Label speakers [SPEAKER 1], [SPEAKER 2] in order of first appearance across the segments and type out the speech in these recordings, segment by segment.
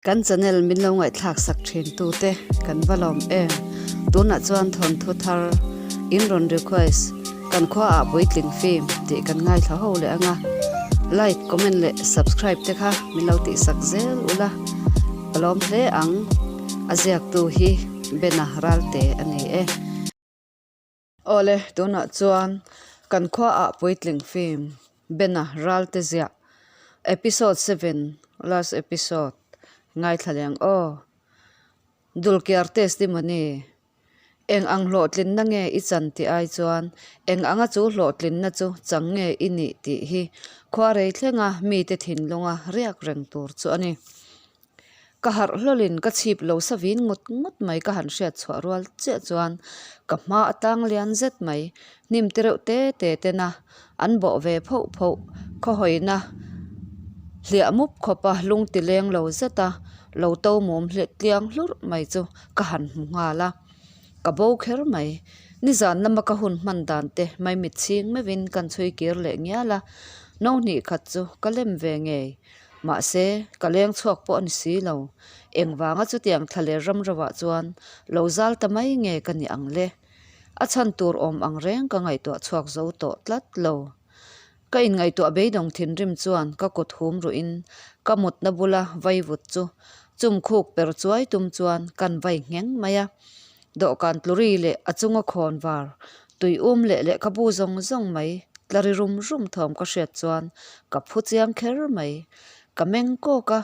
[SPEAKER 1] Kan channel min lo ngaihthlak sak thin tu te kan va lawm em. Tunah chuan thawnthu thar in rawn request kan khua ah puitling film tih kan ngaithla ho leh anga. Like, comment leh subscribe te kha min lo tih sak zel ula ka lawm hle ang. A ziaktu hi Bena Ralte a ni e. Awle, tunah chuan kan khuaah puitling film Bena Ralte ziah episode seven last episode ngaithla leh ang aw. Dulkiar testimony Eng ang hlawhtlinna nge i chan tih ai chuan eng anga chu hlawhtlinna chu chang nge i nih tih hi khua rei thlenga mite thinlunga riak reng tur chu a ni. Ka harh hlawlin ka chhip lo sa vin ngut ngut mai ka han hriat chhuah rual chiah chuan ka hma atang lian zet mai hnim te reuh te te tena an bawh ve phoh phoh khawhawina hliah mup khawpa lung ti leng lo zeta lo to mum hliah tliang hlurh mai chu ka han hmu nghal a ka bo kher mai nizan lama ka hun hman dan te maimit chhing meuhin kan chhui kir leh ngial a no hnih khat chu ka lem ve ngei. Mahse, ka leng chhuak pawh a ni si lo. Engvanga chutiang thla leh ram roah chuan lo zal ta mai nge ka ni ang le? A chhan tur awm ang reng ka ngaihtuah chhuak zo tawh tlat lo. Ka inngaihtuah beidawng thinrim chuan ka kut hum ruhin ka mutna bula vaivut chu chum khuk per chuai tum chuan kan vai ngheng mai a. Dawhkan tluri leh a chunga khawn var tui um leh lehkhabu zawng zawng mai tla ri rum rum thawm ka hriat chuan ka phu chiang kher mai. Ka meng kawk a,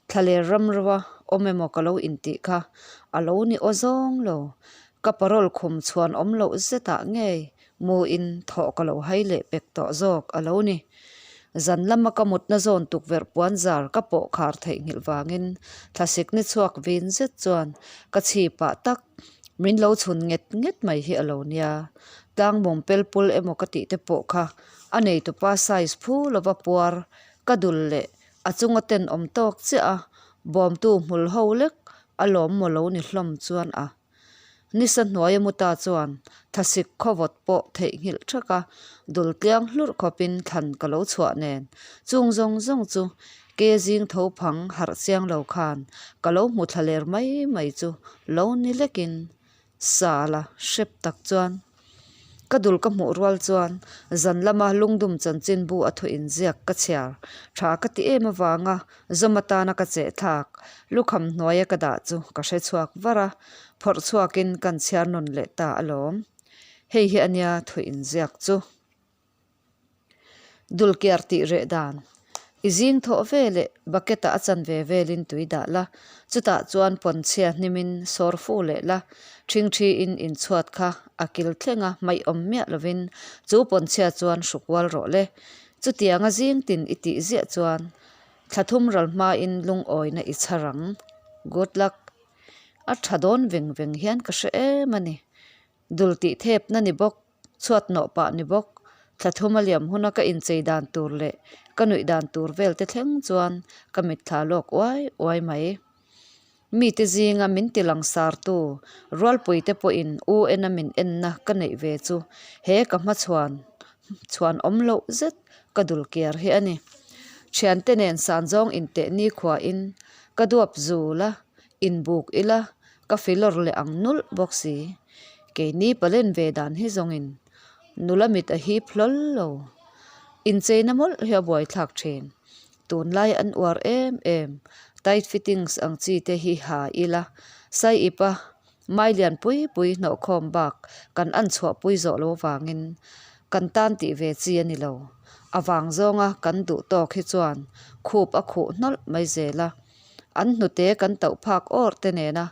[SPEAKER 1] thla leh ram reuha awm emaw ka lo intih kha a lo ni aw zawng lo. Ka parole khum chhuan awm loh zetah ngei Muin thawh ka lo hai leh pek tawh zawk a lo ni. Zan lama ka mutna zawn tukverh puan zar ka pawh khar theihnghilh vangin thlasik ni chhuak vin zet chuan ka chhipah tak min lo chhun nget nget mai hi a lo nia. Tlangmum pelpul emaw ka tih te pawh kha a neitupa size phu lova puar ka dul leh a chunga tenawm tawk chiah a bawmtu hmul ho lek a lawm maw lo ni hlawm chuan a. Nisa hnuaia muta chuan thasik khawvawt pawh theihnghilh thak a, dul tliang hlurh khawpin thlan ka lo chhuah nen. Chung zawng zawng chu ke zing tho phang harh chiang lo khan ka lo hmu thla ler mai mai chu lo ni lekin sa la hrep tak chuan Ka dul ka hmuh rual chuan zan lama lungdum chanchinbu a thu inziak ka chhiar tha ka ti em avanga zawm atana ka cheh thlak lukham hnuaia ka dah chu ka hre chhuak var a, phawrh chhuakin kan chhiar nawn leh ta alawm. Hei hi ania thu inziak chu. Dulkiar tih reh dan. I zing thawh ve leh bucket ah a chan ve velin tui dah la, chutah chuan pawnchhia hnimin sawr fu leh la, ṭhingṭhi in inchhuat kha a kil thleng a hmaih awm miah lovin chu pawnchhia chuan hrukual rawh le. Chutianga zing tin i tih ziah chuan thla thum ral hmain lungawina i chhar ang. Good luck. A tha dawn veng veng hian ka hre em a ni. Dul tih thepna ni bawk. Chhuat nawh pah ni bawk, thla thum a liam huna ka inchei dan tur leh ka nuih dan tur vel te thleng chuan ka mitthla lawk uai uai mai. Mite zinga min ti langsartu Rualpuite pawhin u ena min enna ka neih ve chu he ka hmachhuan chhuan awm loh zet ka dul kiar hi a ni. Thiante nen sanzawng inteh nikhuain ka duap zul a, inbuk ila Ka filawr leh ang nulh bawk si. Keini palen ve dan hi zawngin nula mit a hip hlawl lo. Incheina mawlh hi a buaithlak thin. Tunlai an uar em em. Tight fittings ang chi te hi ha ila. Sai ipa mai lian pui pui hnawhkhawm bak kan an chhuahpui zawh lo vangin kan tan tih ve chi a ni lo. A vang zawnga kan duh tawk hi chuan khup a khuh hnawlh mai zel a. An hnute kan tauh phak awr te nena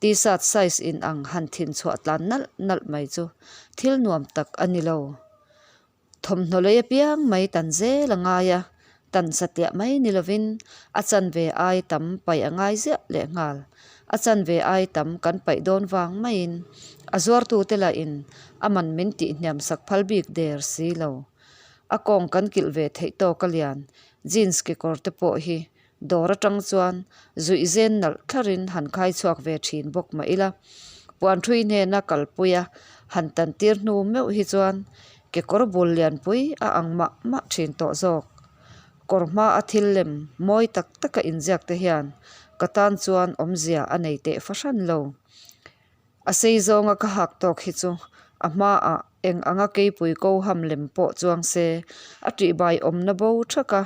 [SPEAKER 1] t-shirt size in ang han thin chhuah tlan nalh nalh mai chu thil nuam tak a ni lo. Thawmhnaw lei apiang mai tan zel a ngai a, tan satliah mai ni lovin a chanve ai tam paih a ngai ziah leh nghal. A chanve ai tam kan paih dawn vang maiin a zuartute lahin a man min tihhniam sak phal bik der si lo. A kawng kan kilh ve theih tawk a lian jeans kekawr te pawh hi Dawr atang chuan zuih zen nalh thlarin han khai chhuak ve thin bawk mah ila, puanṭhui hnena kalpuia han tan tir hnu meuh hi chuan kekawr bul lianpui a ang mah mah thin tawh zawk. Kawr hmaa thil lem mawi tak taka inziak te hian Ka tan chuan awmzia a nei teh fahran lo. A sei zawnga ka hak tawk hi chu a hmaah eng anga keipui ko ham lem pawh chuang se a tihbai awmna bo thak a,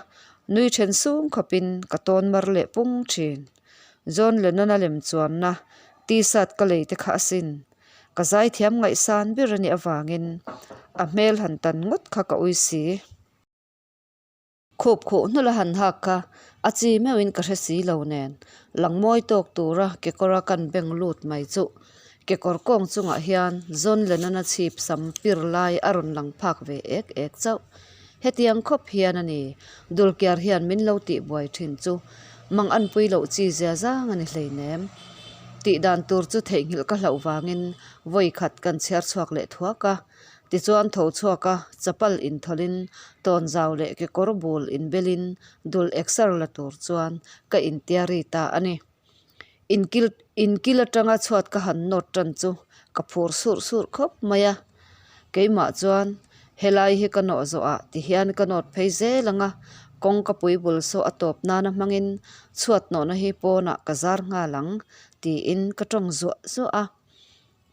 [SPEAKER 1] nui then sung khawpin ka tawn mar leh pung thin. John Lennon-a lem chuanna T-shirt ka lei te kha asin. Ka zaithiam ngaihsan ber a nih avangin a hmel han tan ngawt kha ka ui si. Khup khuh hnul a han hak kha a chi meuhin ka hre si lo nen, langmawi tawk tura kekawra kan beng lut mai chuh. Kekawr kawng chungah hian John Lennon-a chhip sam pir lai a rawn lang phak ve ek ek chauh. Hetiang khawp hian a ni, Dulkiar hian min lo tihbuai thin chu mang anpui loh chi zia zang a ni hleinem. Tih dan tur chu theihnghilh ka hlauh vangin vawi khat kan chhiar chhuak leh thuak a. Tichuan tho chhuak a, chapal inthawlhin tawnzau leh kekawr bul inbelin dul exer la tur chuan ka intiari ta a ni. Inkil inkil atanga chhuat ka han nawt tan chu ka phur surh surh khawp mai a. Keimah chuan helai hi ka nawh zawhah tihian ka nawt phei zel ang a, kawngka pui bul saw a tawp nana hmangin chhuat nawhna hi pawnah ka zar nghal ang tiin ka tawng zuah zuah a.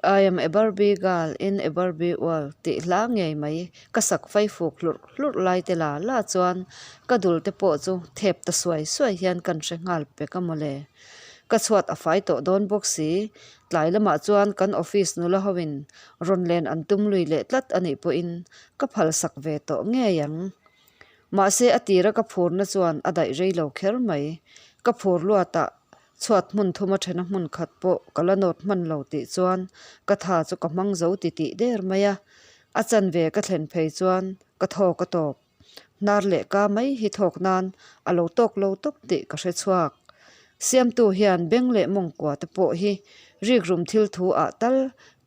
[SPEAKER 1] I am a Barbie girl in a Barbie world tih hla ngei mai ka sak fai fuk hlurh hlurh lai te la la chuan ka dul te pawh chu thep ta suai suai hian kan hre nghal pek a mawle. Ka chhuat a fai tawh dawn bawk si, tlai lamah chuan kan office nula hoin rawn len an tum lui leh tlat a nih pawhin ka phal sak ve tawh ngei ang. Mahse a tira ka phurna chuan a daih rei lo kher mai. Ka phur luatah Chhuat hmun thuma thena hmun khat pawh ka la nawt hman lo tih chuan ka tha chu ka hmang zo ti tih der mai a. A chanve ka thlen phei chuan ka thawk a tawp. Hnar leh ka mai hi thawk nan a lo tawk lo tawp tih ka hre chhuak. Siamtu hian beng leh mawngkua te pawh hi rikrum thil thu ah tal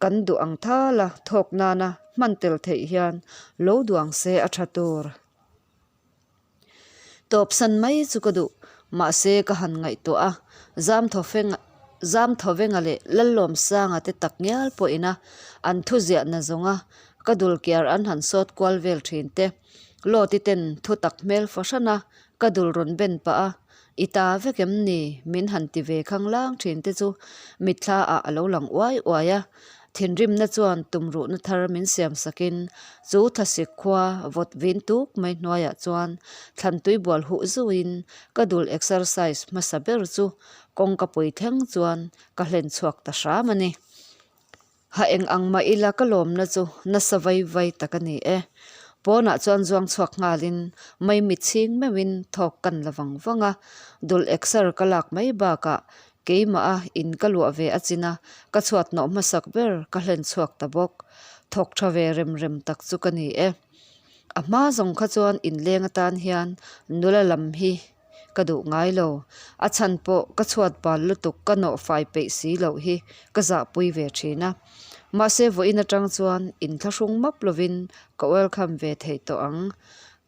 [SPEAKER 1] kan duh ang thala thawk nana hman tel theih hian lo duang se a tha tur. Tawpsan mai chu ka duh, mahse ka han ngaihtuah a, Zamthawvenga leh Lallawmsanga te tak ngial pawhin a an thuziahna zawnga ka dulkiar an han sawt kual vel thin te, Lawti ten thu tak hmel fahran a ka dul rawn ben pah a, I ta vek em ni? min han ti ve khanglang thin te chu mitthla ah a lo lang uai uai a. Thinrimna chuan tumruhna thar min siam sakin chu thlasik khua vawt vin tuk mai hnuaiah chuan thlantui bual huh zuiin ka dul exercise hmasa ber chu kawngka pui thleng chuan ka hlen chhuak ta hram a ni. Ha eng ang mah ila ka lawmna chu nasa vai vai tak a ni e. Pawnah chuan zuang chhuak nghalin mai mitchhing meuhin thawk kan la vang vang a, dul exer ka lak mai bakah Keimah a in ka luah ve a chin a, ka chhuat hnawh hmasak ber ka hlen chhuak ta bawk. Thawk tha ve rem rem tak chu ka ni e. A hma zawng kha chuan inleng atan hian nula lam hi ka duh ngai lo. A chhan pawh ka chhuat bal lutuk ka nawh fai peih si loh hi ka zahpui ve thin a. Mahse vawiin atang chuan inthlahrung map lovin ka welcome ve thei tawh ang.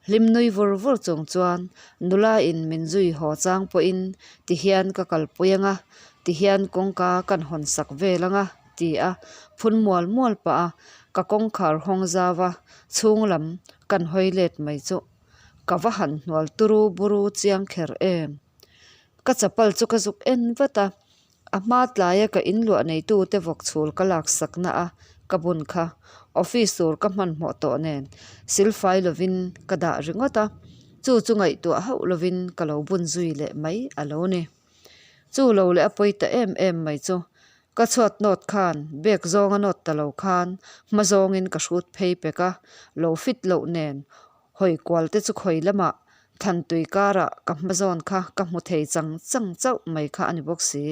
[SPEAKER 1] Hlim nui vur vur chung chuan nula in min zui haw chang pawhin ti hian ka kalpui anga, ti hian kawngka kan hawn sak vel anga ti a phun mual mual pah a, ka kawngkhar hawng zau a chhung lam kan hawi let mai chu ka va han hnual turu buru chiang kher em. Ka chapal chu ka zuk en vat a, A hma tlaia ka inluah neitute vawk chhul ka laksak na a, ka bun kha. Office tur ka hmanhmawh tawh nen silfai lovin ka dah ringawt a, chu chu ngaihtuah hauh lovin ka lo bun zui leh mai a lo ni. Chu lo leh a pawi ta em em mai chu ka chhuat nawt khan bag zawnga nawt ta lo khan hma zawngin ka hrut phei pek a, lo fit loh nen Hawi kual te chu khawi lamah Thantui karah ka hma zawn kha ka hmu thei chang chang chauh mai kha a ni bawk si.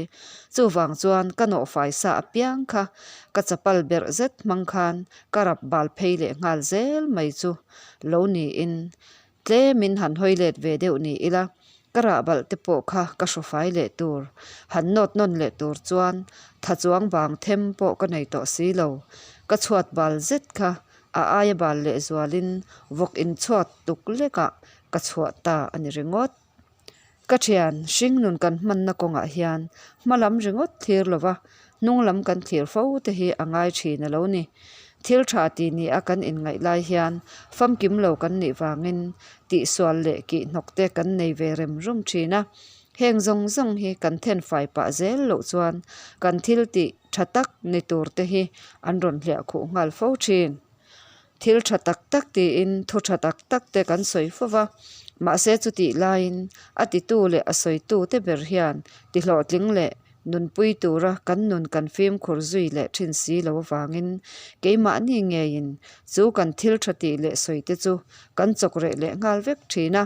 [SPEAKER 1] Chuvang chuan ka nawhfai sa apiang kha ka chapal berh zet hmang khan ka rap bal phei leh nghal zel mai chu lo niin tlemin han hawi let ve deuh ni ila ka rah balh te pawh kha ka hrawfai leh tur han nawt nawn leh tur chuan tha chuang vang them pawh ka nei tawh si lo. Ka chhuat bal zet kha A aia bal leh zualin vawk inchhuat tuk lekah ka chhuah ta a ni ringawt. Ka thian, hringnun kan hmanna kawngah hian hma lam ringawt thlir lova hnung lam kan thlir fo te hi a ngai thin a lo ni. Thil tha ti ni a kan inngaih lai hian famkim lo kan nih vangin tihsual leh kihhnawk te kan nei ve rem rum thin a. Heng zawng zawng hi kan thenfai pah zel loh chuan kan thil tih tha tak ni tur te hi an rawn hliah khuh nghal fo thin. Thil tha tak tak tiin thu tha tak tak te kan sawi fo va, mahse chutih laiin a titu leh a sawitu te ber hian ti hlawhtling leh nunpui tura kan nun kan fimkhur zui leh thin si lo avangin keimahni ngeiin chu kan thil tha tih leh sawi te chu kan chawk reh leh nghal vek thin a,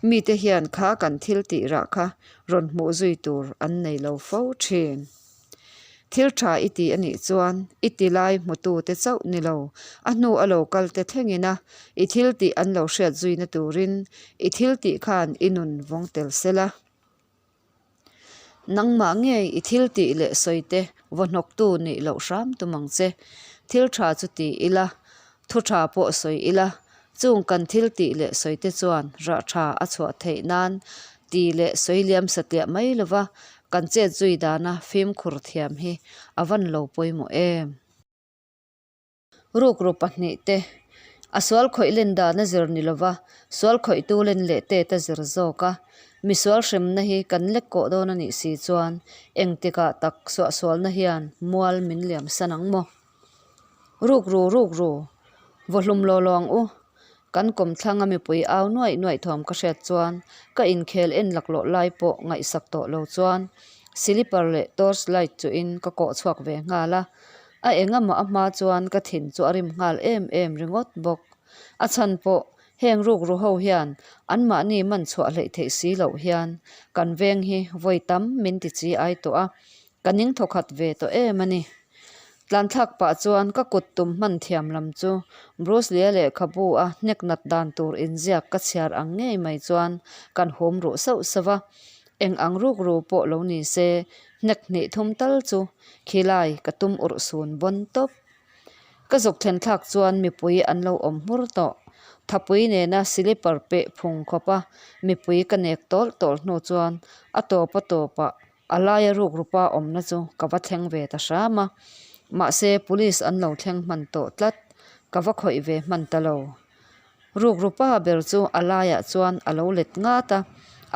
[SPEAKER 1] mite hian kha kan thil tih rah kha rawn hmuh zui tur an nei lo fo thin. Thil tha i ti a nih chuan i ti lai hmutute chauh ni lo, a hnu a lo kal te thlengin a, i thil tih an lo hriat zuina turin i thil tih khan i nun vawng tel sela. Nangmah ngei i thil tih leh sawi te vaw hnawktu nih loh hram tum ang che. Thil tha chu ti ila, thu tha pawh sawi ila, chung kan thil tih leh sawi te chuan rah tha a chhuah theih nan ti leh sawi liam satliah mai lova kan chet zui dana fimkhur thiam hi a van lo pawimawh em. Rukru pahnihte a sual khawih len dan a zir ni lova, sual khawihtu len leh tet a zir zawk a. Misual hremna hi kan lek kawh dawn a nih si chuan engtikah tak suahsualna hian mual min liam san ang maw? Rukru rukru, vawhlum law law ang u. Kan kawmthlanga mipui au nuaih nuaih thawm ka hriat chuan ka inkhel en laklawh lai pawh ngaihsak tawh lo chuan silipar leh torch light chuhin ka kawh chhuak ve nghal a. A engamaw a hma chuan ka thin chu a rim nghal em em ringawt bawk. A chhan pawh heng rukru ho hian anmahni man chhuah hleih theih si loh hian kan veng hi vawi tam min ti chi ai tawh a, ka ning thawkhat ve tawh em a ni. Tlanthlak pah chuan ka kut tum hman thiam lam chu Bruce Lee-a lehkhabu a hnek nat dan tur inziak ka chhiar ang ngei mai chuan kan hum ruh sauh sauh a. Eng ang rukru pawh lo ni se, hnek hnih thum tal chu khilai ka tum urh sun bawn tawp. Ka zuk thlen thlak chuan mipui an lo awm hmur tawh. Thapui nena silipar peh phung khawpa mipui ka nek tawlh tawlh hnu chuan a tawp a tawpah a laia rukrupa awmna chu ka va thleng ve ta hram a. Mahse police an lo thleng hman tawh tlat, ka va khawih ve hman ta lo. Rukrupa ber chu a laiah chuan a lo let ngat a,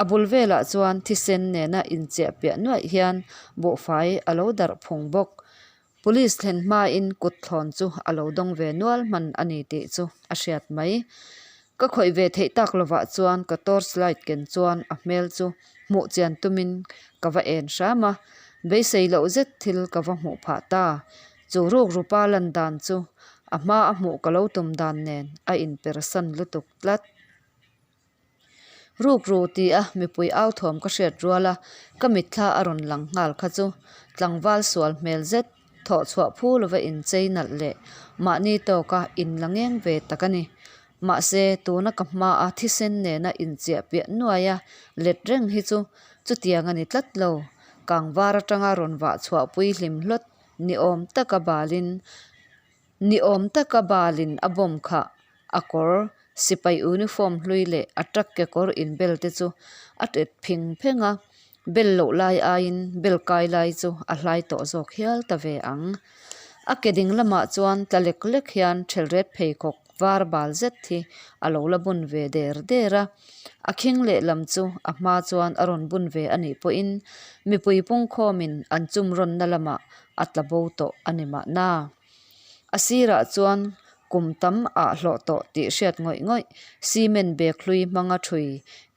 [SPEAKER 1] a bul velah chuan thisen nena inchiah piah nuaih hian buhfai a lo darh phung bawk. Police thlen hmain kut thlawn chu a lo dawng ve nual hman a ni tih chu a hriat mai. Ka khawih ve theih tak lovah chuan ka torch light ken chuan a hmel chu hmuh chian tumin ka va en hram a, beisei loh zet thil ka va hmuh phah ta. Chu rukrupa lan dan chu a hma a hmuh ka lo tum dan nen a inpersan lutuk tlat. Rukru ti a mipui au thawm ka hriat rual a, ka mitthla a rawn lang nghal kha chu tlangval sual hmel zet thawh chhuah phu lova inchei nalh leh mahni tawka inla ngeng ve tak a ni. Mahse, tuna ka hmaa thisen nena inchiah piah nuaia let reng hi chu chutiang a ni tlat lo. Kangvar atanga rawn vah chhuahpui hlim hlawt ni awm taka balin ni awm taka balin a bawm khah a kawr sipai uniform hlui leh a truck kekawr inbel te chu a tet phing pheng a, bel loh lai aiin bel kai lai chu a hlai tawh zawk hial ta ve ang. A ke ding lamah chuan tla lek lek hian thelret pheikhawk var bal zet hi a lo la bun ve der der a, a khing lehlam chu a hma chuan a rawn bun ve a nih pawhin mipui pungkhawmin an chum rawnna lamah a tla bo tawh a ni mahna. A sirah chuan kum tam ah hlawh tawh tih hriat ngawih ngawih cement bag hlui hmanga thui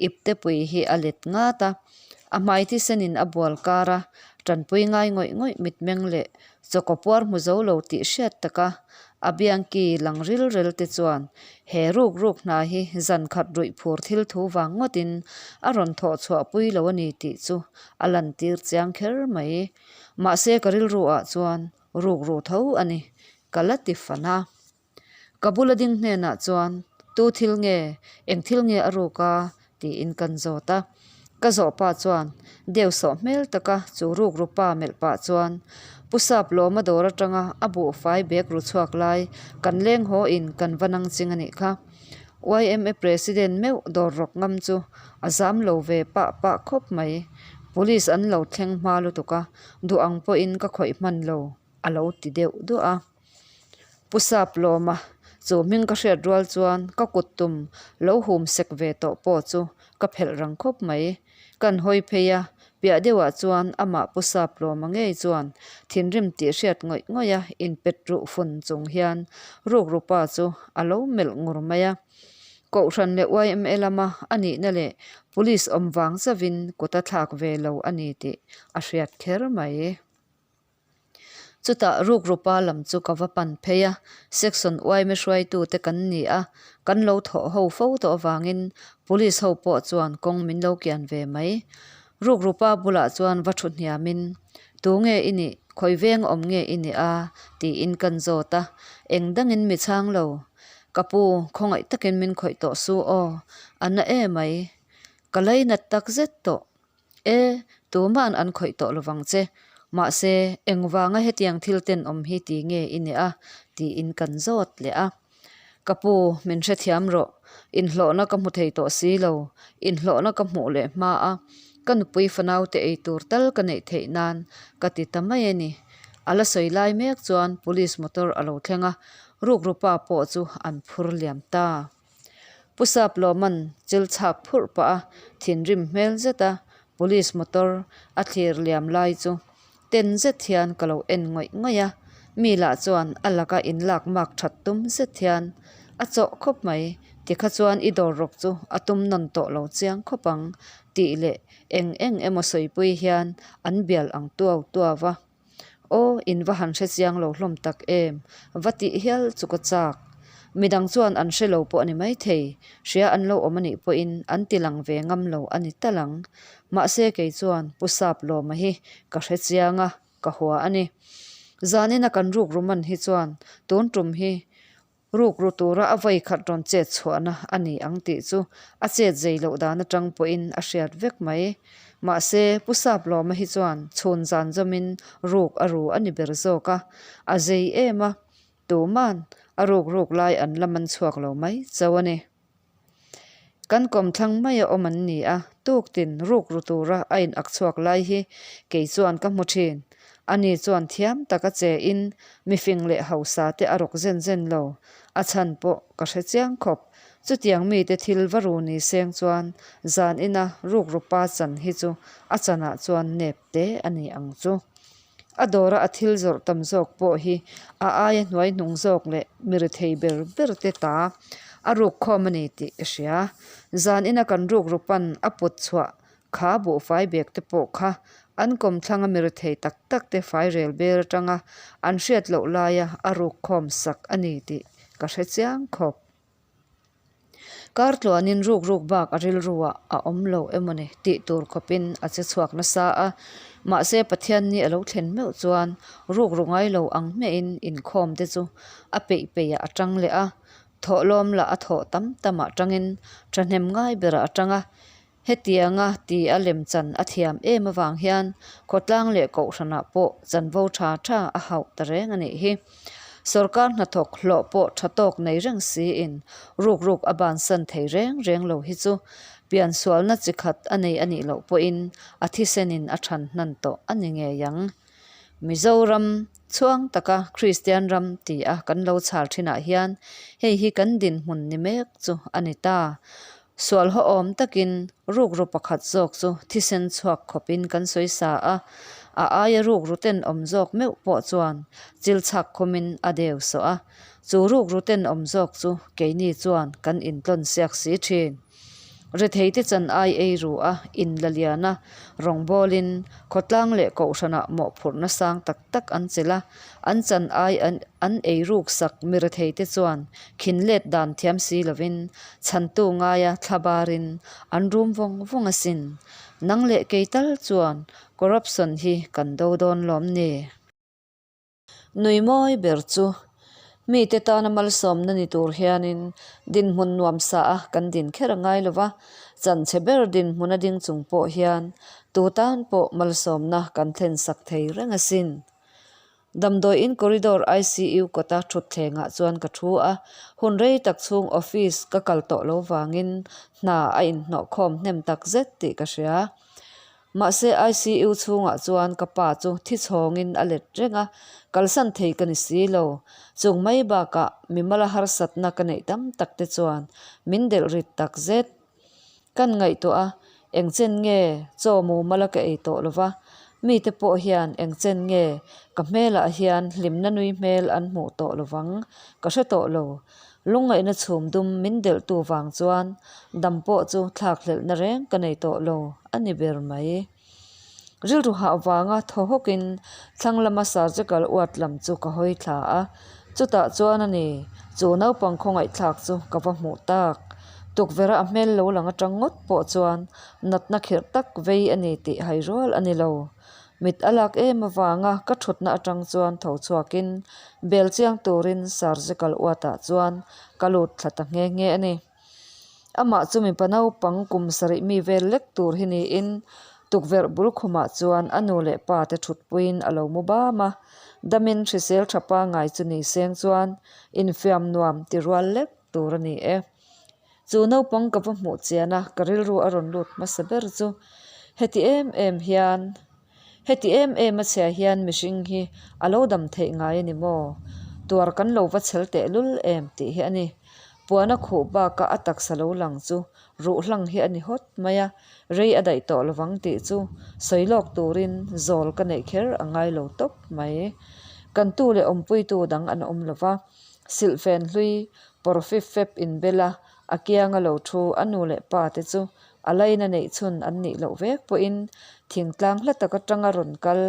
[SPEAKER 1] ipte pui hi a let ngat a, a hmai thisenin a bual kar a, tanpui ngai ngawih ngawih mitmeng leh chawkaw puar hmu zo lo tih hriat taka a biangki lang ril rel te chuan he ruk ruk hna hi zan khat ruih phur thil thu vang ngawtin a rawn thawh chhuah pui lo a ni tih chu a lantir chiang kher mai. Mahse ka rilru ah chuan ruk ru tho a ni, ka la ti fan a. Ka bula ding hnenah chuan, Tu thil nge, eng thil nge a ruk a? tiin kan zawt a. Ka zawh pa chuan deu sawh hmel taka chu ruk ru pa melh pah chuan, Pu Sap lawma dawr atanga a buhfai bag ru chhuak lai kan leng haw in kan va nang ching a nih kha. Yma President meuh dawr rawk ngam chu a zam lo ve pah pah khawp mai. Police an lo thleng hma lutuk a, duh ang pawhin ka khawih hman lo, a lo ti deuh duah a. Pu Sap lawma chu hming ka hriat rual chuan ka kut tum lo hum sek ve tawh pawh chu ka phelh rang khawp mai. Kan hawi phei a, piah deuhah chuan amah Pu Saplawma ngei chuan thinrim tih hriat ngawih ngawih a inpet ruh fun chung hian rukru pa chu a lo melh ngur mai a. Kohhran leh yma lama a nihna leh Police awm vang zauhin kut a thlak ve lo a ni tih a hriat kher mai. Chutah rukrupa lam chu ka va pan phei a, section yma hruaitute kan ni a, kan lo thawh ho fo tawh avangin police ho pawh chuan kawng min lo kian ve mai. Rukrupa bulah chuan va thu hniamin, Tu nge i nih? Khawi veng awm nge i nih a? tiin kan zawt a, eng dangin mi chhang lo. Ka pu, khawngaih takin min khawih tawh su aw, a na emai. Ka lainat tak zet tawh. E, tuma'n an khawih tawh lovang che. Mahse, engvanga hetiang thil tenawm hi ti nge i nih a? tiin kan zawt leh a. Ka pu, min hrethiam rawh. Inhlawhna ka hmu thei tawh si lo. Inhlawhna ka hmuh leh hma a, ka nupui fanaute ei tur tal ka neih theih nan ka ti ta mai a ni. A la sawi lai mek chuan police motor a lo thleng a, rukrupa pawh chu an phur liam ta. Pu Saplawman chil chhak phurh pah a, thinrim hmel zet a police motor a thlir liam lai chu ten zet hian ka lo en ngawih ngawih a, mi lah chuan a laka inlak mak that tum zet hian a chawh khawp mai, tikha chuan i dawr rawk chu a tum nawn tawh lo chiang khawp ang tih leh eng eng emaw sawipui hian an bial ang tuau tuau a. Aw, in va han hre chiang lo hlawm tak em? Va tih hial chu ka chak. Midang chuan an hre lo pawh a ni maithei, hria an lo awm a nih pawhin an ti lang ve ngam lo a ni tal ang. Mahse kei chuan Pu Saplawma hi ka hre chiang a, ka hua a ni. Zanina kan rukru man hi chuan tun tum hi Rukru tura a vawi khat rawn chet chhuahna a ni ang tih chu a chet zei loh dan atang pawhin a hriat vek mai. Mahse, Pu Saplawma hi chuan chhun zan zawmin ruk a ru a ni ber zawk a, a zei em a, tuman a ruk ruk lai an la man chhuak lo mai chauh a ni. Kan kawmthlang maia awm an ni a, tuktin ruk ru tura a in ak chhuak lai hi kei chuan ka hmu thin. Ani chuan thiam taka che in mifing leh hausa te a rawk zen zen lo, a chhan pawh ka hre chiang khawp. Chutiang mite thil va ru ni seng chuan zan ina ruk ru pa chan hi chu a chanah chuan nep te a ni ang chu. A dawra a thil zawrh tam zawk pawh hi a aia hnuai hnung zawk leh mi rethei ber ber te ta a ruk khawm a ni tih ka hria. Zan ina kan ruk ru pan a put chhuah kha buhfai bag te pawh kha an kawmthlang a mi rethei tak tak te fai rel ber atanga an hriat loh laia a ruk khawm sak a ni tih ka hre chiang khawp. Kar tluanin ruk ruk bak a rilruah a awm lo emaw ni tih tur khawpin a che chhuak nasa a, mahse Pathian ni a lo thlen meuh chuan ruk ru ngai lo ang hmehin inkhawm te chu a peih peihah a tang leh a, thawhlawm lah a thawh tam tamah tangin thahnem ngai berah a tang a, Hetianga ti a lemchan a thiam em avang hian khawtlang leh kohhranah pawh chanvo tha tha a hauh ta reng a nih hi. Sorkar hnathawk hlawh pawh tha tawk nei reng siin ruk ruk a bansan thei reng reng lo hi chu piansualna chi khat a nei a nih loh pawhin a thisenin a than hnan tawh a ni ngei ang. Mizoram chhuang taka Kristian ram ti a kan lo chhal thinah hian hei hi kan dinhmun ni mek chu a ni ta. Sual hawhawm takin rukru pakhat zawk chu thisen chhuak khawpin kan sawi sa a, a aia rukru tenawm zawk meuh pawh chuan chil chhak khumin a deu sawh a, chu rukru tenawm zawk chu keini chuan kan intlawn siak si thin. Retheite chan ai ei ru a, in la lian a, rawngbawlin khawtlang leh kohhranah mawhphurhna sang tak tak an chelh a, an chan ai an ei ruk sak mi retheite chuan khin let dan thiam si lovin chhantu ngaia thla barin an rum vawng vawng asin. Nang leh kei tal chuan corruption hi kan do dawn lawm ni? Nui mawi ber chu mite tana malsawmna ni tur hianin dinhmun nuamsa a kan din kher a ngai lova, chanchhe ber dinhmun a ding chung pawh hian tu tan pawh malsawmna kan thlen sak thei reng asin. Damdawiin corridor ICU kawta thutthlengah chuan ka thu a, hun rei tak chhung office ka kal tawh lo vangin hna a inhnawhkhawm hnem tak zet tih ka hria. Mahse ICU chhungah chuan ka pa chu thi chhawngin a let reng a, kalsan thei ka ni si lo. Chung mai bakah mimala harsatna ka neih tam tak te chuan min delh rit tak zet. Kan ngaihtuah a, Eng chen nge chaw mumala ka ei tawh lova, mite pawh hian eng chen nge ka hmelah hian hlimna nui hmel an hmuh tawh lovang ka hre tawh lo. Lungngaihna chhum dum min delhtu vang chuan dam pawh chu thlak hlelhna reng ka nei tawh lo a ni ber mai. Rilru hah vanga thaw hawkin thlang lama surgical ward lam chu ka hawi thla a, chutah chuan a ni, chu naupang khawngaihthlak chu ka va hmuh tak. Tukverh a hmel lo lang atang ngawt pawh chuan natna khirh tak vei a ni tih hai rual a ni lo. Mit a lak em avanga ka thutna atang chuan tho chhuakin bel chiang turin surgical ward ah chuan ka lut thla ta nghe nghe a ni. Amah chu mipa naupang kum sarih mi vel lek tur hi niin tukverh bul khumah chuan a nu leh pa te thutpuiin a lo mu bam a, damin hrisel tha pangngai chu ni seng chuan infiam nuam ti rual lek tur a ni e. Chu naupang ka va hmuh chian a, ka rilru a rawn lut hmasa ber chu heti em em hian Heti em em a chhia hian mihring hi a lo dam theih ngai a ni maw? Tuar kan lo va chhel teh lul em tih hi a ni. Puana khuh baka a taksa lo lang chu ruh hlang hi a ni hawt mai a, rei a daih tawh lovang tih chu sawi lawk turin zawl ka neih kher a ngai lo tawp mai. Kan tu leh awmpuitu dang an awm lova, silhfen hlui pawr fip fep inbel a, A kianga lo thu a nu leh pa te chu a laina neih chhun an nih loh vek pawhin thingtlang hla tak atanga rawn kal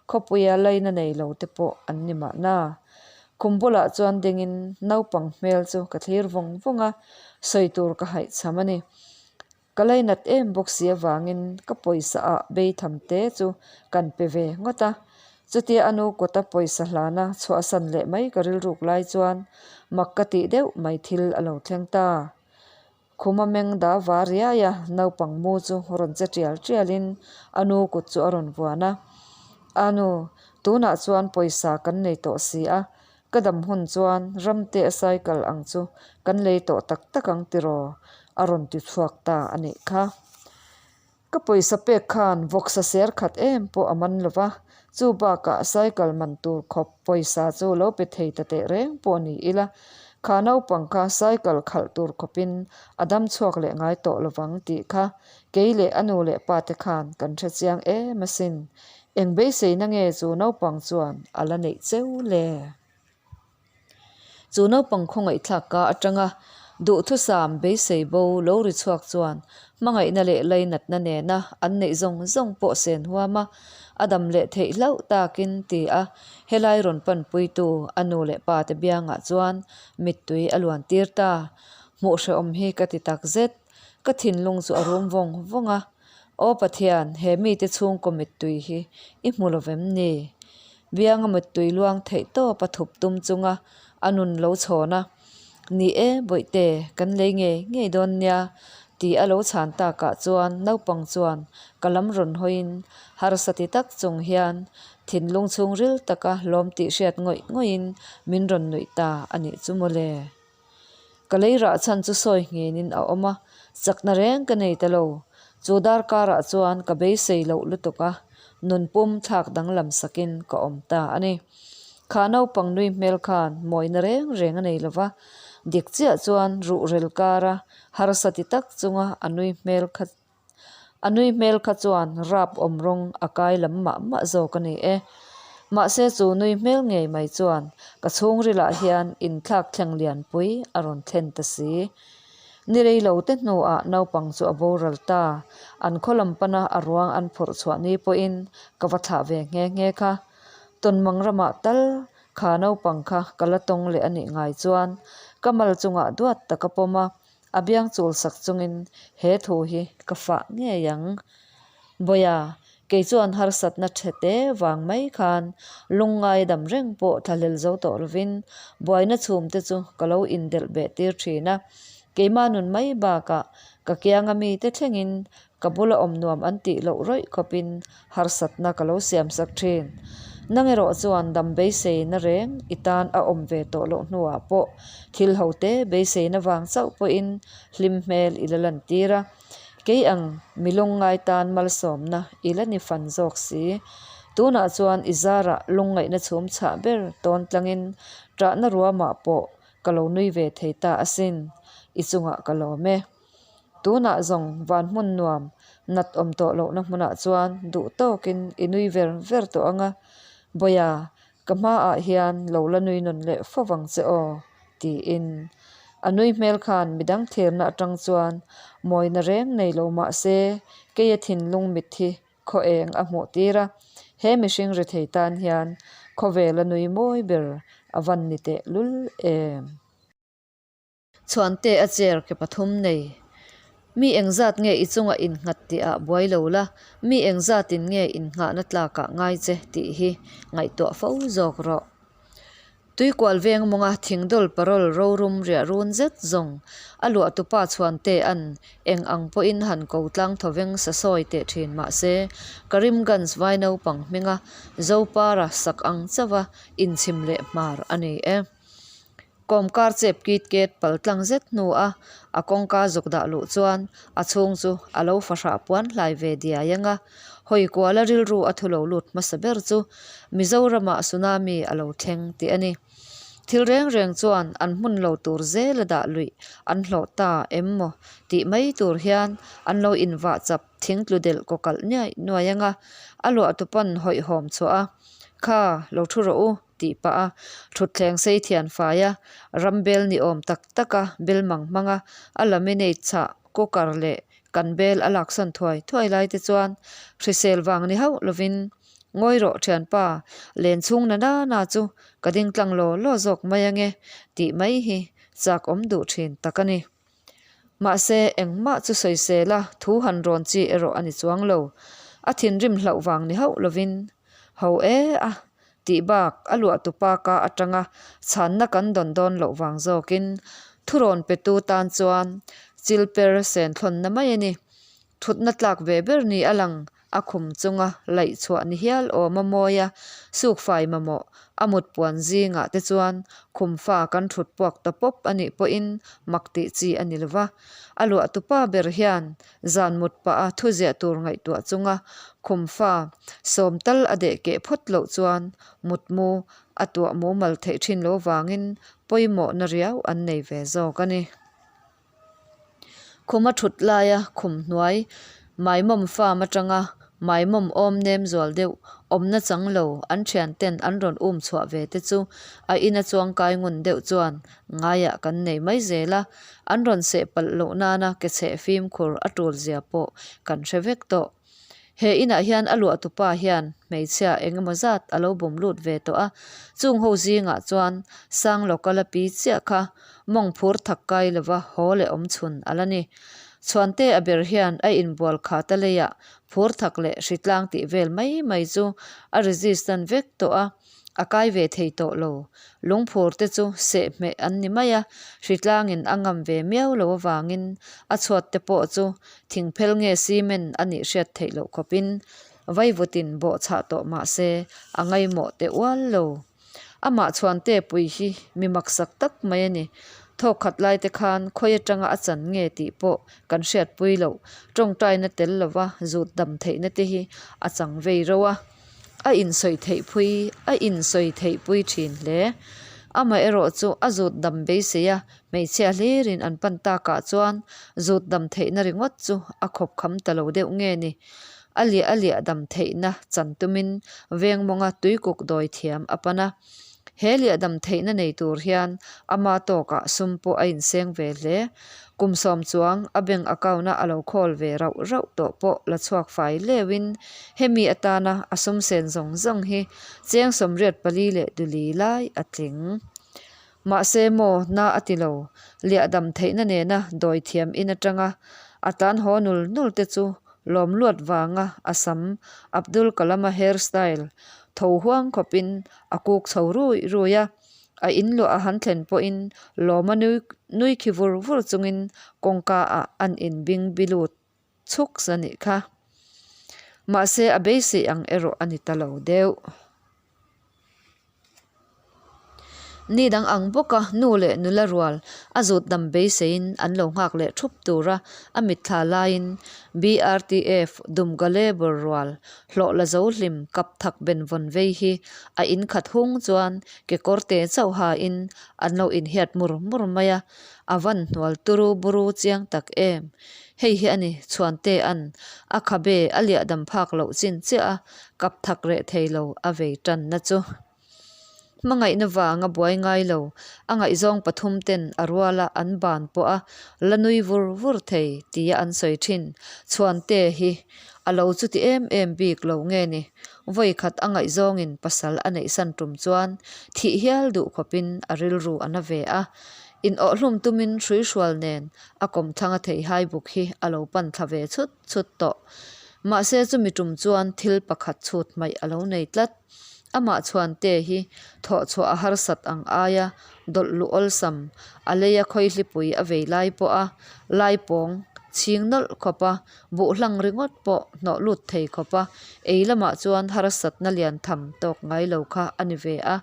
[SPEAKER 1] khawpuia laina nei lo te pawh an ni mahna. Khum bulah chuan dingin naupang hmel chu ka thlir vawng vawng a, sawi tur ka haihchham a ni. Ka lainat em bawk si avangin ka pawisa ah beitham te chu kan pe ve ngawt a. Chutia a nu kawta pawisa hlana chhuahsan leh mai ka rilruk lai chuan mak ka tih deuh mai thil a lo thleng ta. Khuma meng da va riai a, naupang mu chu rawn che tial tialin a nu kut chu a rawn vuan a. A nu, tunah chuan pawisa kan nei tawh si a, ka dam hun chuan ramte a cycle ang chu kan lei tawh tak tak ang tiraw? a rawn ti chhuak ta a nih kha. Ka pawisa pek khan vawksa ser khat em pawh a man lo va, chu bakah cycle man tur khawp pawisa chu lo pe thei ta teh reng pawh ni ila, kha naupang kha cycle khalh tur khawpin a dam chhuak leh ngai tawh lovang tih kha kei leh a nu leh pa te khan kan hre chiang em asin. Eng beiseina nge chu naupang chuan a la neih cheu le? Chu naupang khawngaihthlak ka atanga duhthusam beisei bo lo ri chhuak chuan hmangaihna leh lainatna nena an neih zawng zawng pawh sen huam a, a dam leh theih hlauh takin ti a helai rawn panpuitu a nu leh pa te biangah chuan mittui a luan tir ta. Hmuh hrehawm hi ka ti tak zet. Ka thinlung chu a rum vawng vawng a. Aw Pathian, he mite chhungkaw mittui hi i hmu lovem ni? Bianga mittui luang theih tawp a thup tum chunga a nun lo chhawn a, Ni e, Bawihte, kan lei ngei ngei dawn nia, tih a lo chhan takah chuan naupang chuan ka lam rawn hawiin harsa ti tak chung hian thinlung chhungril taka lawm tih hriat ngawih ngawihin min rawn nuih ta a nih chu mawle. Ka lei rah chhan chu sawi nghenin a awm a, chakna reng ka nei ta lo. Chu darkarah chuan ka beisei loh lutuk a, nun pum thlak danglam sakin ka awm ta a ni. Kha naupang nui hmel khan mawina reng reng a nei lo va, dik chiah chuan ruhrel kara harsa ti tak chunga a nui hmel kha A nui hmel kha chuan rap awm rawng a kai lam mah mah zawk a ni e. Mahse chu nui hmel ngei mai chuan ka chhungrilah hian inthlak thleng lianpui a rawn thlen ta si. Ni rei lo te hnuah naupang chu a boral ta. An khaw lam pana a ruang an phawrh chhuah ni pawhin ka va thlah ve nghe nghe kha. Tawnmang ramah tal kha naupang kha ka la tawng leh a nih ngai chuan ka mal chungah duat tak a pawm a. A biang chul sak chungin he thu hi ka fah ngei ang. Bawia, kei chuan harsatna tha te vang mai khan lungngai dam reng pawh thlahlel zo tawh lovin buaina chhum te chu ka lo indelh beh tir thin a. Keimah nun mai bakah ka kianga mite thlengin Ka bula awm nuam an tih loh rawih khawpin harsatna ka lo siam sak thin. Nang erawh chuan dam beiseina reng i tan a awm ve tawh loh hnuah pawh thil hote beiseina vang chauh pawhin hlim hmel i la lantir a. Kei ang mi lungngai tan malsawmna i la ni fan zawk si. Tunah chuan i zarah lungngaihna chhum chhah ber tawn tlangin ṭahna ruamah pawh ka lo nui ve thei ta asin. I chungah ka lawm e. Tunah zawng van hmun nuam, Nat awm tawh lohna hmunah chuan duh tawkin i nui ver ver tawh ang a, Bawia, ka hmaah hian lo la nui nawn leh fo vang che aw, tiin. A nui hmel khan midang thlirna atang chuan mawina reng nei lo mah se, keia thinlung mit hi khaw eng a hmuh tir a, he mihring rethei tan hian khawvel a nui mawi ber a van ni teh lul em. Chhuante a chair ke pathum nei. Mi engzat nge i chunga innghat tih ah buai lo la, mi engzatin nge innghahna tlakah ngai che tih hi ngaihtuah fo zawk rawh. Tuikual veng mawnga thingdawl parol rorum riah run zet zawng a luahtupa chhuante an eng ang pawhin han ko tlang thawveng sa sawi teh thin mahse Karimganj vai naupang hminga Zopara sak ang chauha inchhim leh hmar a ni e. Kawmkar chep kit ket pal tlang zet hnu a a kawngka zuk dah luh chuan a chhung chu a lo fahrah puan hlai ve diai ang a, hawi kuala rilru a thu lo lut hmasa ber chu Mizoramah tsunami a lo thleng tih a ni. Thil reng reng chuan an hmun lo tur zel a dah luih an hlawh ta em maw tih mai tur hian an lo invah chap thing tlu delh kaw kalh nuaih nuaih ang a, a luahtupa'n hawihhawm chhuah a, Kha, lo thu rawh u. tih pah a, thutthleng sei thian fai a, ram bel ni awm tak tak a, bel mang hmang a, a laminate chhah cooker leh kan bel a laksawn thuai thuai lai te chuan hrisel vang ni hauh lovin Ngawi rawh thianpa, len chhung na na na chu ka ding tlang law law zawk mai ange tih mai hi chak awm duh thin tak a ni. Mahse, engmah chu sawisel a, thu han rawn chi erawh a ni chuang lo. A thinrim hlauh vang ni hauh lovin, Ho e a, tih bak a luahtupa ka atanga chhanna kan dawn dawn loh vang zawkin thurawn petu tan chuan chil per sen thlawnna mai a ni. Thutna tlak ve ber ni a lang a khum chunga laih chhuah ni hial awm a mawi a, sukfai mamawh a mut puan zingah te chuan khum fa kan thut puak ta pawp a nih pawhin mak tih chi a ni lova. A luahtupa ber hian Zan mut pah a thu ziah tur ngaihtuah chunga khum fa sawm tal a deh keh phawt loh chuan mutmu a tuah mumal theih thin lo vangin pawimawhna riau an nei ve zawk a ni. Khum a thut laia khum hnuai maimawm farm atanga maimawm awm nem zual deuh awmna chang lo an thian ten an rawn um chhuah ve te chu a ina chuangkai ngun deuh chuan Ngaiah kan nei mai zel a, an rawn seh palh loh nana ke chheh fimkhur a tul zia pawh kan hre vek tawh. He inah hian a luahtupa hian hmeichhia eng emaw zat a lo bum lut ve tawh a, chung ho zingah chuan sang lawkala pi chiah kha mawng phur thak kai lova haw leh awm chhun a la ni. Chhuante a ber hian a inbual khat a leiah phur thak leh hritlang tih vel mai mai chu a resistant vek tawh a, A kai ve thei tawh lo. Lungphur te chu seh hmeh an ni mai a, hritlangin a ngam ve miau lo avangin a chhuat te pawh chu thingphel nge cement a nih hriat theih loh khawpin vaivutin bawh chhah tawh mah se a ngaimawh teh ual lo. Amah chhuante pui hi mi maksak tak mai a ni. Thawk khat lai te khan khawi atanga a chan nge tih pawh kan hriatpui loh. Tawngtaina tel lova zut dam theihna te hi a chang vei reuh a. A insawi theih phui a insawi theih pui thin hle. Amaherawh chu a zut dam beisei a, hmeichhia hlirin an pan takah chuan zut dam theihna ringawt chu a khawp kham ta lo deuh nge ni. A liah a liah dam theihna chan tumin veng mawnga tuikuk dawi thiam a pan a. He liahdam theihna nei tur hian ama tawkah sum pawh a inseng ve hle. Kum sawm chuang a bank account-a a lo khawl ve rauh rauh tawh pawh la chhuak fai leuhin hemi atana a sum sen zawng zawng hi cheng 84 leh duli lai a tling. Mahse maw na a ti lo, liahdam theihna nena dawi thiam in atanga a tlan haw nul nul te chu lawm luat vanga a sam Abdul Kalam-a hair style tho huang khawpin a kuk chho rui rui a, a in luah a han thlen pawhin lawma nui nui khi vur vur chungin kawngka ah an in bing bi lut chhuk a nih kha. Mahse a beisei ang erawh a ni ta lo deuh. Ni dang ang bawka nu leh nula rual a zut dam beiseiin an lo nghak leh thup tura a mitthla laiin BRTF Dumka Labour rual hlawh la zo hlim kap thak ben vawn vei hi a in khat hung chuan kekawr te chauh hain an lo inhiat mur mur mai a, a van hnual turu buru chiang tak em. Hei hi a ni Chhuantea'n a khabe a liah dam phak loh chin chiah a kap thak reh thei lo a vei tanna chu. Hmangaihna vanga buai ngai lo, a ngaihzawng pathum ten a ruala an ban pawh a la nui vur vur thei tia an sawi thin. Chhuante hi a lo chuti em em bik lo nge ni? Vawi khat a ngaihzawngin pasal a neihsan tum chuan thih hial duh khawpin a rilru a na ve a. Inawhhlum tumin hruihrual nen a kawmthlang a theihai buk hi a lo pan thla ve chhut chhut tawh. Mahse chumi tum chuan thil pakhat chhut hmaih a lo nei tlat. Amah chhuante hi thawhchhuah a harsat ang aia dawlh luh awlsam, a leia khawihlipui a vei lai pawha laipawng chhing nawlh khawpa buh hlang ringawt pawh hnawh lut thei khawpa ei lamah chuan harsatna lian tham tawk ngai lo kha a ni ve a.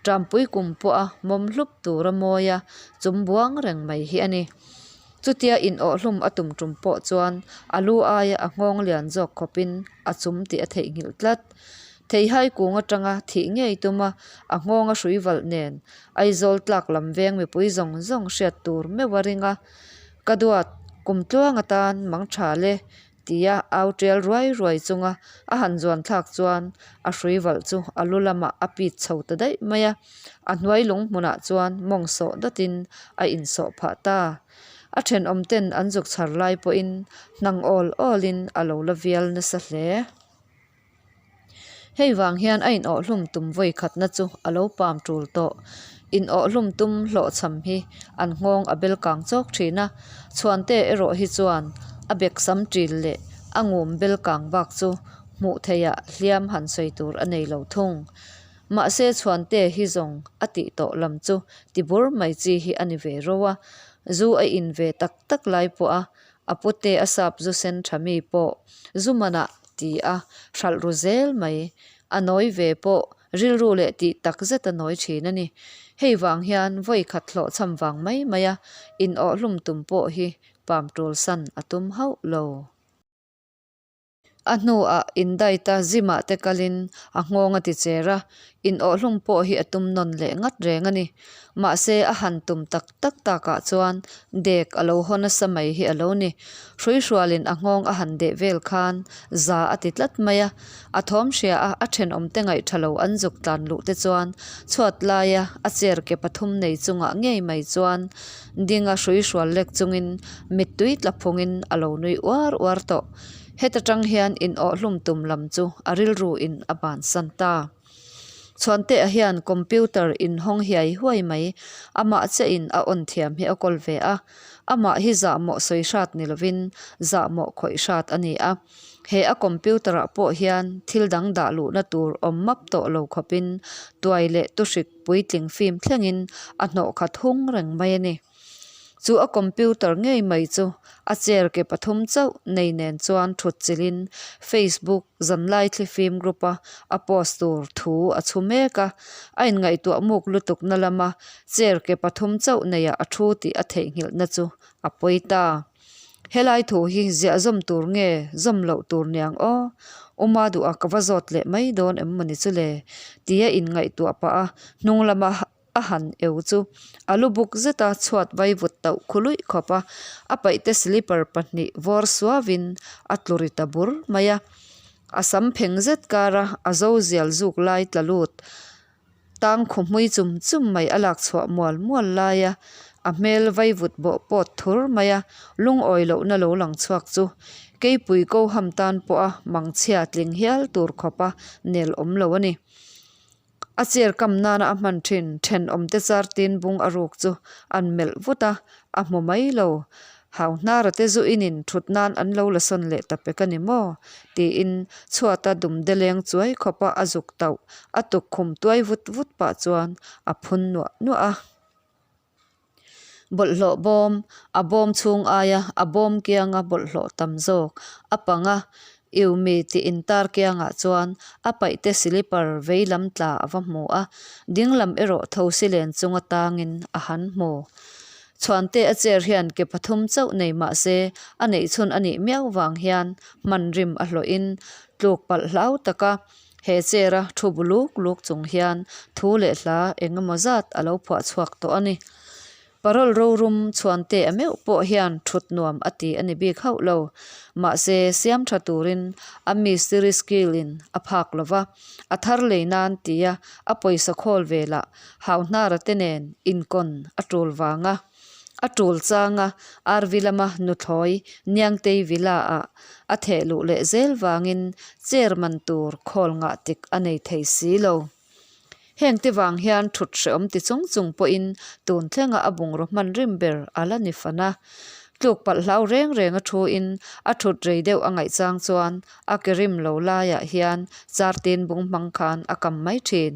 [SPEAKER 1] Ṭampui kum pawha mawm hlup tura mawia chum buang reng mai hi a ni. Chutia inawhhlum a tum tum pawh chuan a lu aia a nghawng lian zawk khawpin a chum tih a theihnghilh tlat. Theihai kung atanga thih ngei tuma a nghawng a hrui valh nen Aizawl tlak lam veng mipui zawng zawng hriat tur meuh a ring a, Ka duat, kum tluang atan mang tha le tia au tial ruai ruai chunga a han zuan thlak chuan a hrui valh chu a lu lamah a pit chho ta daih mai a, a hnuai lung hmunah chuan mawng sawh dawtin a insawh phah ta. A thenawm ten an zuk chhar lai pawhin hnang awl awlin a lo la vial nasa hle. Hei vang hian a inawhhlum tum vawi khatna chu a lo pam tul tawh. Inawhhlum tum hlawhchham hi an nghawng a bel kang chawk thin a, chhuante erawh hi chuan a beksam ṭil leh a ngum bel kang bak chu hmuh theihah hliam han sawi tur a nei lo thung. Mahse chhuante hi zawng a tih tawh lam chu ti bur mai chi hi a ni ve ro a, zu a in ve tak tak lai pawh a A pute a sap zu sen tha mi pawh zu manah ti a hralh ru zel mai. A nawi ve pawh rilru leh tih tak zet a nawi thin a ni. Hei vang hian vawi khat hlawhchham vang mai mai a inawhhlum tum pawh hi pam tul san a tum hauh lo. A hnuah indaita gym-ah te kalin a nghawng a ti cher a, inawhhlum pawh hi a tum nawn leh ngat reng a ni. Mahse, a han tum tak tak takah chuan dek a lo haw nasa mai hi a lo ni. Hruihrualin a nghawng a han deh vel khan za a ti tlat mai a, a thawm hria a, a thenawmte ngaihtha lo an zuk tlan luh te chuan chhuat laia a chair ke pathum nei chungah ngei mai chuan dinga hruihrual lek chungin mittui tla phungin a lo nui uar uar tawh. Heta tang hian inawhhlum tum lam chu a rilru in a bansan ta. Chhuantea hian computer inhawng hiai huai mai, amah chiah in a on thiam hi a kawl ve a. Amah hi zahmawh sawi hrat ni lovin zahmawh khawih hrat a ni a. He a computer ah pawh hian thil dang dah luhna tur awm map tawh lo khawpin tuai leh tuhrik puitling fim thlengin a hnawh khat hung reng mai a ni. Chu a computer ngei mai chu a chair ke pathum chauh nei nen chuan thut chilhin Facebook zanlai thlifim group a a post tur thu a chhu mek a, a inngaihtuah muk lutuk na lama chair ke pathum chauh neiah a thu tih a theihnghilhna chu a pawi ta. Helai thu hi ziah zawm tur nge zawm loh tur niang aw? Uma duh a ka va zawt leh mai dawn em mawni chu le? Tia inngaihtuah pah a hnung lama A han eu chu a lu buk zet a chhuat vai vut tauh khu luih khawp a, a paihte slipper pahnih vawr suavin a tlu ri ta bur mai a. A sam pheng zet kara a zo zial zuk lai tla lut tang khu hmui chum chum mai a lak chhuah mual mual lai a, a hmel vai vut bawh pawt thur mai a, lungawi lohna lo lang chhuak chu keipui ko ham tan pawha mangchhia tling hial tur khawpa nel awm lo a ni. A chair kam nana a hman thin thenawmte char tin bung a ruk chu an melh vut a, a hmu mai lo. Hau hnara te zu inin thut nan an lo la sawn leh ta pek a ni maw? tiin chhuata dumde leng chuai khawpa a zuk tauh a tukkhum tuai vut vut pah chuan a phun nuah nuah a. Bawlhhlawh bawm, a bawm chhung aia a bawm kianga bawlhhlawh tam zawk a panga. Iumi tih intar kiangah chuan a paihte silipar vei lam tla a va hmu a, ding lam erawh thosi len chunga tangin a han hmu. Chhuante a chair hian ke pathum chauh nei mah se a neih chhun a nih miau vang hian hman rim a hlawhin tluk palh hlau taka he chair a thu bu luk luk chung hian thu leh hla eng emaw zat a lo phuah chhuak tawh a ni. Parol rorum chhuante a meuh pawh hian thut nuam a ti a ni bik hauh lo. Mahse siam tha turin a mistiri skill in a phak lo va, a thar lei nan tia a pawisa khawl velah Hauhnara te nen inkawn a tul vanga a tul changa RV lama nuthlawi Niangtei Villa ah a theh luh leh zel vangin chair man tur khawl ngah tik a nei thei si lo. Heng te vang hian thut hreawm ti chung chung pawhin tun thlenga a bungraw hman rim ber a la ni fan a. Tluk palh hlau reng reng a thu in a thut rei deuh a ngaih chang chuan a ke rim lo laiah hian chartin bung hmang khan a kam mai thin.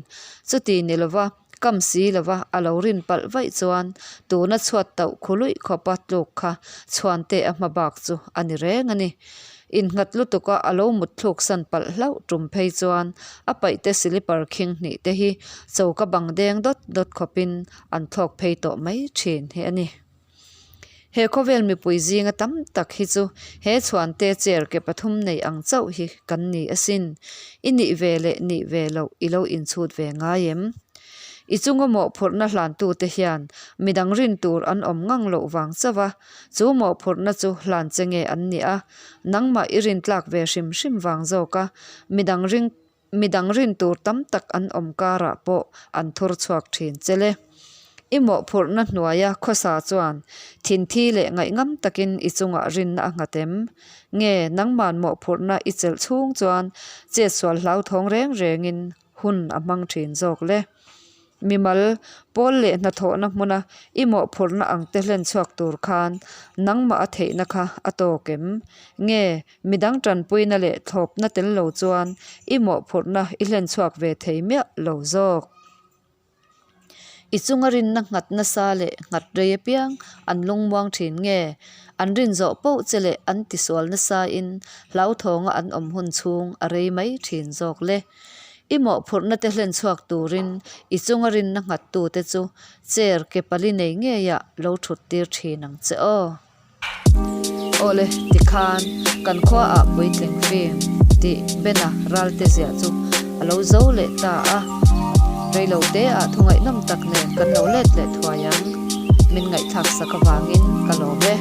[SPEAKER 1] Chuti ni lova kam si lova a lo rin palh vaih chuan tuna chhuat tauh khu luih khawpa tluk kha chhuan te a hma bak chu a ni reng a ni. Innghat lutuka a lo mut thluk san palh hlauh tum phei chuan a paihte silipar khing hnih te hi choka bang deng dawt dawt khawpin an thlawk phei tawh mai thin hi a ni. He khawvel mipui zinga tam tak hi chu he chhuante chair ke pathum nei ang chauh hi kan ni asin. I nih ve leh nih ve loh i lo inchhut ve ngai em? I chunga mawhphurhna hlantute hian midang rin tur an awm ngang loh vang chauh a, chu mawhphurhna chu hlan che nge an nih a, nangmah i rin tlak ve hrim hrim vang zawk a, midang ring midang rin tur tam tak an awm karah pawh an thur chhuak thin che le. I mawhphurhna hnuaia khawsa chuan thinthi leh ngaihngam takin i chungah rinna a nghat em? Nge nangman mawhphurhna i chelh chhung chuan chetsual hlauthawng reng rengin hun a hmang thin zawk le. Mimal, pawl leh hnathawhna hmuna i mawhphurhna ang te hlen chhuak tur khan nangmah a theihna kha a tawk em? Nge, midang tanpuina leh thlawpna tel lo chuan i mawhphurhna i hlen chhuak ve thei miah lo zawk? I chunga rinna nghat nasa leh nghat rei apiang an lungmuang thin nge? An rin zawh poh che leh an tisual nasain hlauthawng a an awm hun chhung a rei mai thin zawk le. I mawhphurhna te hlen chhuak turin i chunga rinna nghattute chu chair ke pali nei ngeiah lo thut tir thin ang che aw. Awle, tikhan kan khuaah puitling fim tih Bena ralte ziah chu a lo zo leh ta a. Reilo teah thu ngaihnawm tak nen kan lo let leh thuai ang. Min ngaihthlak sak avangin ka lawm e.